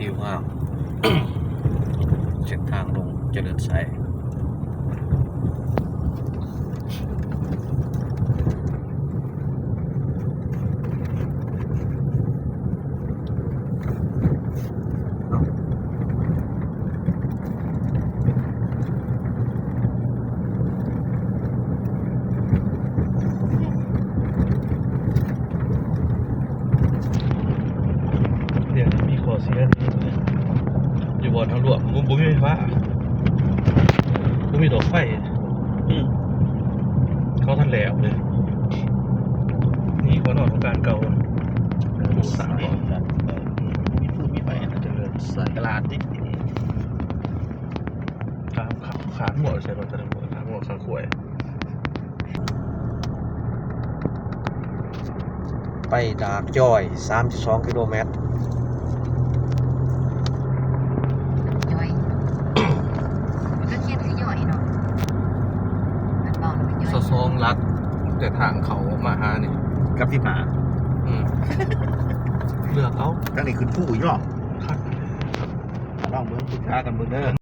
ວິວງາມ ເສັ້ນທາງລົງຈະເລີນໄຊ. ດຽວນີ້ມີຂໍ້ເສຍ ຢູ່ບ່ອນເຮົາລວມ ບໍ່ ບໍ່ມີໄຟຟ້າ ບໍ່ມີດອກໄຟ ອືມ ເຂົາທັນແລ້ວເດ້ ນີ້ກໍນອນຂອງການເກົ່າ ເອີ ມີຟືນມີໄຟ ເອີ ເຈະເລີນໄຊ ຕະຫຼາດຕິດ ຂາ ຂາ ຂາງົວໃສ່ລົດ ຂາງົວ ຂາຄວາຍ. ໄປດາກຈ້ອຍ ສາມຈຸດສອງກິໂລແມັດ. ຈ້ອຍ ມັນກໍຂຽນຄືຍ່ອຍເນາະ ມັນເວົ້າແລ້ວມັນຍ່ອຍ ຊາວສອງຫຼັກ ແຕ່ທາງເຂົ້າອອກມາຫານີ້ ກັບສິບຫ້າ ອືມ ເລືອກເອົາ ທາງນີ້ຂຶ້ນພູອີກເນາະ ຄັກ ລອງເບິ່ງ ປຶກສາກັນເບິ່ງເດີ.